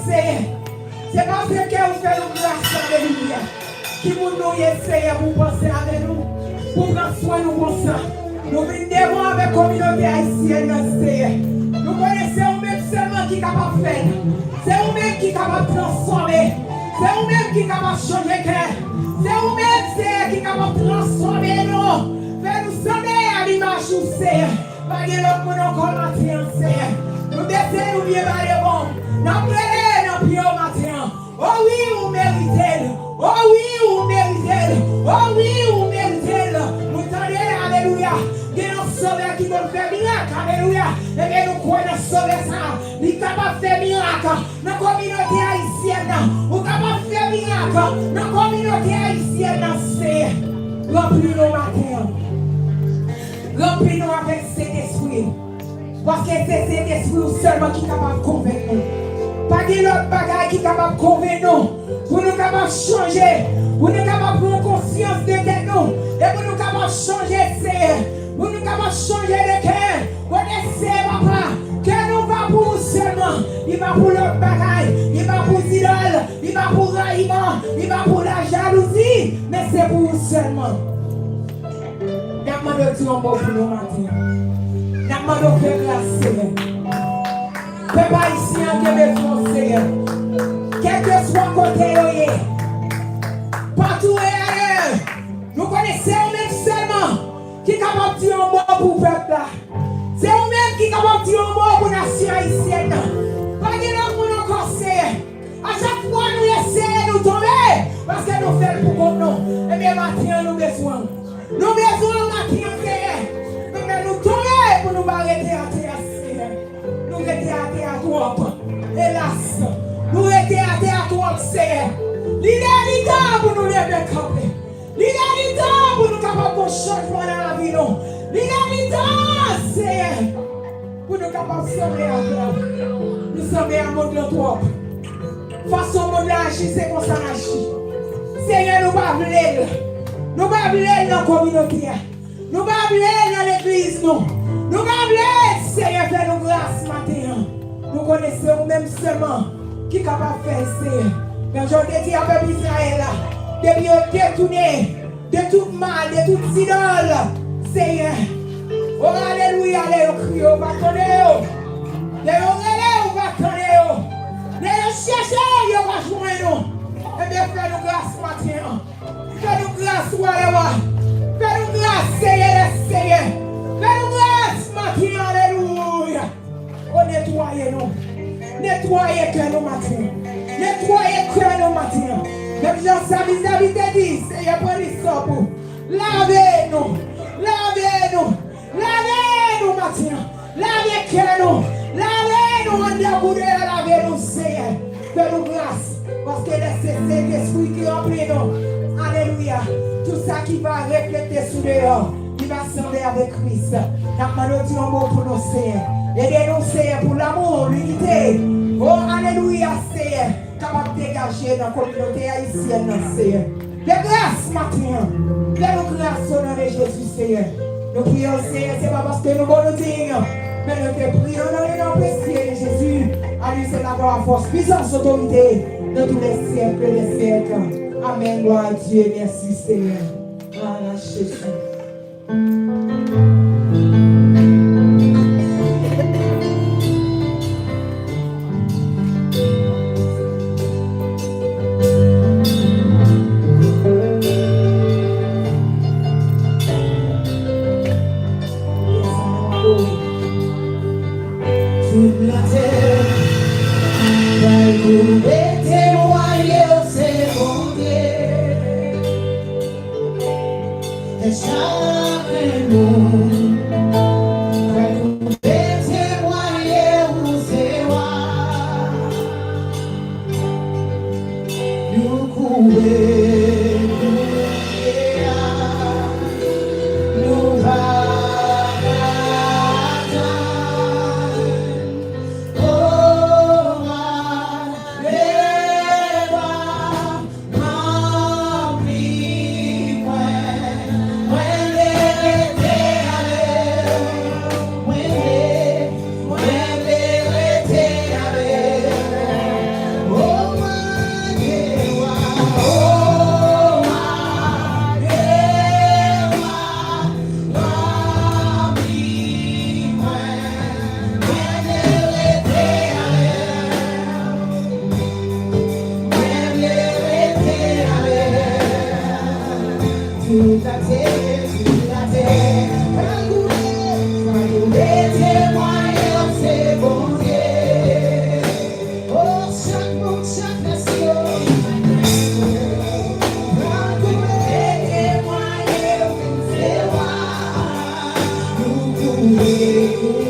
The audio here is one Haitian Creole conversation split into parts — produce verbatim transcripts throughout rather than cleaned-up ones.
Seyè. Se paske w fè nou gras, alelouya. Ki moun nou ye, Seyè, pou w panse avè nou, pou w pran swen nou konsa. Nou vin devan w avèk kominote ayisyèn nan, Seyè. Nou konnen se ou menm sèlman ki kapab fè l. Se ou menm ki kapab transfòme. Se ou menm ki kapab chanje kè. Se ou menm, Seyè, ki kapab transfòme nou. Fè nou sanble a limaj ou, Seyè. Pa gen lòt moun ankò maten an, Seyè. Nou bese nou pye ba devan w. N ap rele nan pye w maten an. O wi, ou merite l. O wi, ou merite l. O wi, ou merite l. Nou tande, alelouya. Gen yon sovè ki konn fè mirak, alelouya. Ebyen, nou kwè nan sovè sa a. Li kapab fè mirak nan kominote ayisyèn nan. Ou kapab fè mirak nan kominote ayisyèn nan, Seyè. Ranpli nou maten an. Ranpli nou avèk Sentespri. Paske se Sentespri w sèlman ki kapab konvenk nou. Pa gen lòt bagay ki kapab konvenk nou. Pou nou kapab chanje. Pou nou kapab pran konsyans de tèt nou. E pou nou kapab chanje, Seyè. Pou nou kapab chanje de kè. Kote, Seyè, papa, kè nou pa pou ou sèlman. Li pa pou lòt bagay. Li pa pou zidòl. Li pa pou rayiman. Li pa pou lajalouzi. Men se pou ou sèlman. N ap mande w di yon mo pou nou maten an. N ap mande w fè gras, Seyè. Pèp ayisyen an gen bezwen w, Seyè. Kèlkeswa kote yo ye, patou e ayè, nou konnen se ou menm sèlman ki kapab di yon mo pou pèp la. Se ou menm ki kapab di yon mo pou nasyon ayisyèn nan. Pa gen lòt moun ankò, Seyè. A chak fwa nou eseye, nou tonbe, paske nou fè l pou kont nou. Ebyen, maten an, nou bezwen w. Nou bezwen w maten an, Seyè. Ebyen, nou tonbe pou nou pa rete atè a, Seyè. Nou rete atè a twòp. Elas, nou rete atè a twòp, Seyè. Li lè, li tan pou nou leve kanpe. Li lè, li tan pou nou kapab gon chanjman nan lavi nou. Li lè, li tan, Seyè, pou nou kapab sanble avè w. Nou sanble a mond lan twòp. Fason mond lan aji, se konsa n aji. Seyè, nou pa vle l. Nou pa vle l nan kominote a. Nou pa vle l nan legliz nou. Nou pa vle l, Seyè, fè nou gras maten an. Nou konnen se ou menm sèlman ki kapab fè l, Seyè. Men jan w te di a pèp Izrayèl la, depi yo detounen de tout mal, de tout zidòl, Seyè. O, alelouya, lè yo kriye, ou pa tande yo. Lè yo rele, ou pa tande yo. Lè yo chèche, yo pa jwenn ou. Ebyen, fè nou gras maten an. Fè nou gras, wa dè wa. Fè nou gras, Seyè dè seyè. Fè nou gras maten an, alelouya. O, netwaye nou. Netwaye kè nou maten an. Netwaye kè nou maten an. Menm jan Samis David te di, Seyè, pran lisòp ou. Lave nou. Lave nou. Lave nou maten an. Lave kè nou. Lave nou anndan kou deyò. Lave nou, Seyè. Fè nou gras. Paske lè se Sentespri ki ranpli nou, alelouya, tout sa ki va reflekte sou deyò, li va sanble avèk Kris. N ap mande w di yon mo pou nou, Seyè. Ede nou, Seyè, pou lanmou, linite. O, alelouya, Seyè. Kapab degaje nan kominote ayisyèn nan, Seyè. Fè gras maten an. Fè nou gras o non de Jezi, Seyè. Nou priye w, Seyè, se pa paske nou bon, nou diy, men nou te priye w nan le non presye de Jezi. A li se la glwa, fòs, pwisans, otorite de tous les siècles des siècles. Amèn. Glwa a Dye. Mèsi, Seyè. Glwa a Jezi. Tout latè pral koute, temwaye w se Bondye. E chak moun pral koute, temwaye w se wa. Nou koure kounye a, nou pa ka tann. O wa dè wa, ranpli mwen, mwen vle rete avè w, mwen vle, mwen vle rete avè w. Tout latè, tout latè pral koute, pral koute temwaye w se Bondye. O, chak moun, chak nasyon pral koute temwaye w se wa. Nou koute, koute.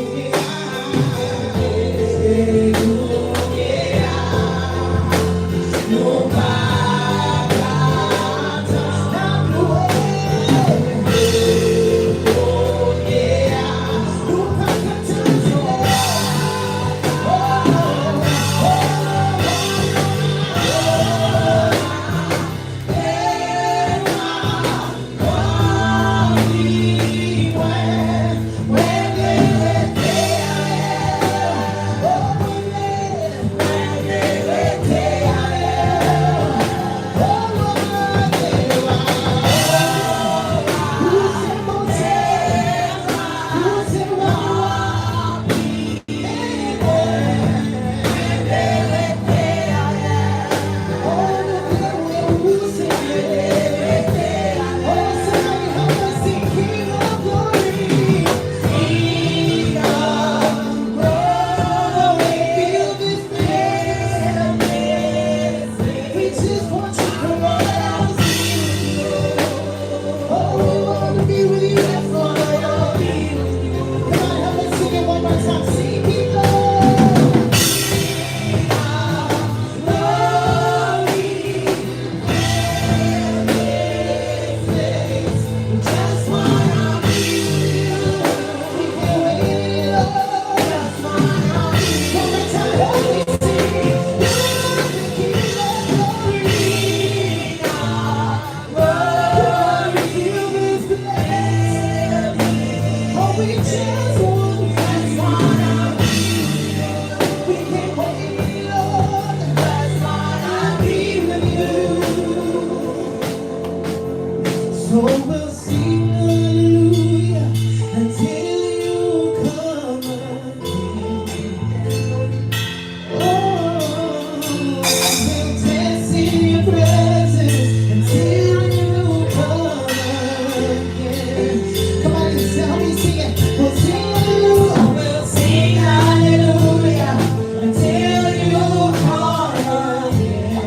So we'll sing hallelujah until you come again. Oh, we'll dance in your presence until you come again. Come on, let's help me sing it. We'll sing hallelujah. We'll sing hallelujah until you come again.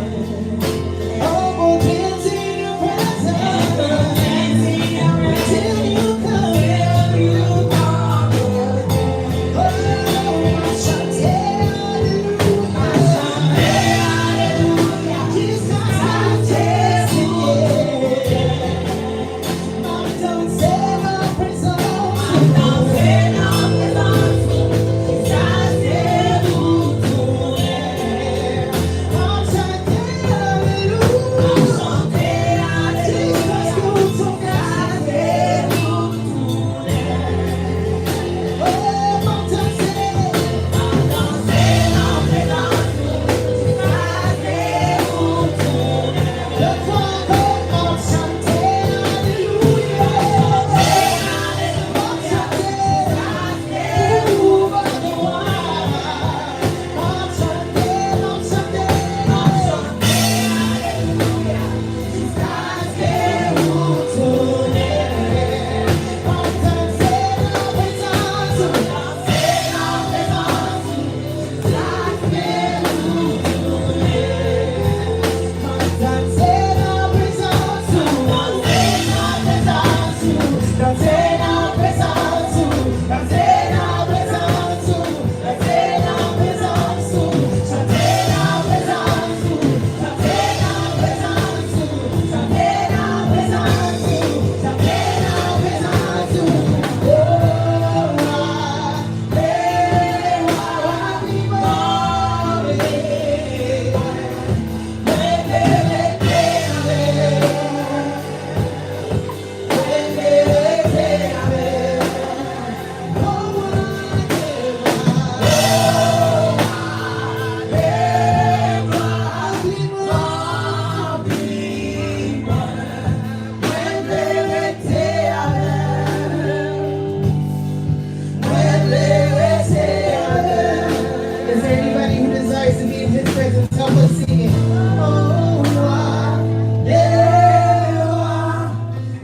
Is there anybody who desires to be in his presence? Help us sing it. Oh, I, yeah,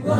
I,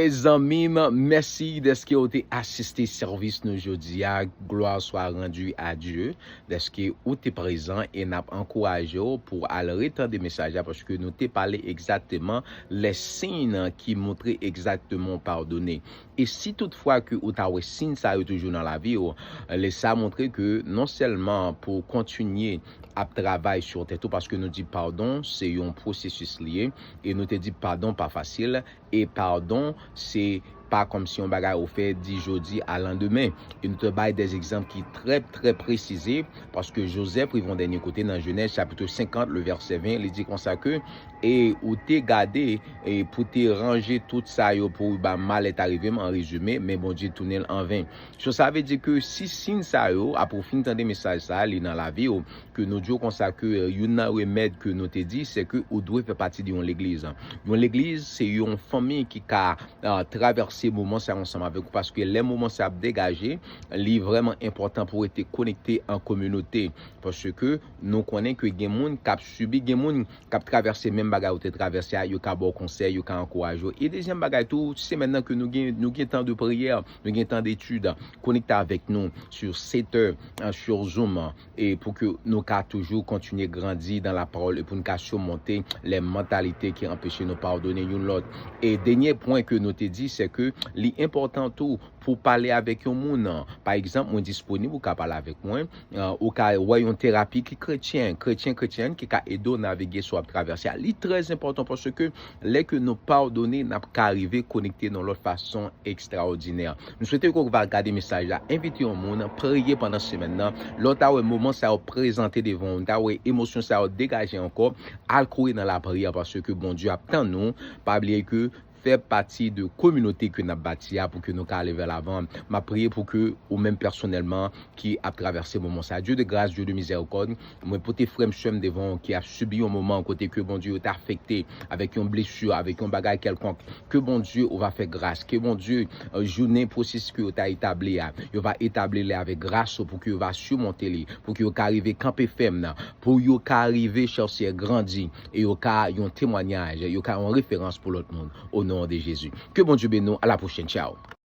Zanmi m, mèsi dèske w te asiste sèvis nou jodi a. Gloire soit rendue à Dieu dèske ou te prezan e n ap ankouraje w pou al retande mesaj la paske nou te pale egzakteman lè siy ki montre egzakteman w padone. E si toutfwa ke ou ta wè siy sa yo toujou nan lavi w, lè sa montre ke non sèlman pou w kontinye ap travay sou tèt ou paske nou di padon se yon pwosesis li ye e nou te di padon pa fasil. E padon, se pa kòmsi yon bagay ou fè di jodi a landemen. E nou te bay de egzanp ki trè, trè presize, paske Jozèf rive yon dènye kote nan Jenèz chapit senkant, le vèsè ven, li di konsa ke, e ou te gade e pou te ranje tout sa yo pou ba malè ta rive m, an rezime, men Bondye tounen l anven. So, sa vle di ke si siy sa yo, apre w fin tande mesaj sa, li nan lavi w, ke nou di w konsa ke youn nan remèd ke nou te di, se ke ou dwe fè pati de yon legliz. Yon legliz, se yon fanmi ki ka ah, travèse moman sa yo ansanm avèk ou, paske lè moman sa ap degaje, li vrèman enpòtan pou w rete konekte an kominote, paske nou konnen ke gen moun k ap sibi, gen moun k ap travèse menm bagay ou te travèse a, yo ka ba w konsèy, yo ka ankouraje w. E dezyèm bagay tou, semèn nan ke nou gen, nou gen tan de priyè, nou gen tan detid, konekte avèk nou sou Twitter, sou Zoom, e pou ke nou ka toujou kontinye grandi dan la pawòl e pou nou ka simonte lè mantalité ki anpeche nou padone youn lòt. E dènye pwen ke nou te di, se ke li enpòtan tou pou pale avèk yon moun. Pa egzanp, mwen disponib, ou ka pale avèk mwen. Ah, ou ka wè yon terapi ki kretyen, kretyen, kretyèn, ki ka ede w navige sa w ap travèse a. Li trè enpòtan paske lè ke nou padone, n ap ka rive konekte nan lòt fason ekstraòdinè. Nou swete ke w va gade mesaj la, envite yon moun, priye pandan semèn nan. Lè w ta wè moman sa yo prezante devan w, ta wè emosyon sa yo degaje ankò, al kouri nan lapriyè paske Bondye ap tann ou. Pa bliye ke fè pati de kominote ke n ap bati a pou ke nou ka ale vè lavan. M ap priye pou ke ou menm pèsonèlman ki ap travèse moman sa. Dieu de grâce, Dieu de miséricorde, mwen pote frè m, sè m devan w ki ap sibi yon moman kote ke Bondye yo te afekte avèk yon blesi, avèk yon bagay kèlkonk. Ke Bondye ou va fè gras. Ke Bondye, euh, jounen pwosesis ke yo ta etabli a, yo va etabli li avèk gras ou pou ke yo va simonte li, pou ke yo ka rive kanpe fèm nan, pou yo ka rive chèche grandi e yo ka yon temwanyaj, yo ka yon referans pou lòt moun. O non de Jezi. Ke Bondye beni w. A la pwochèn. Tchao.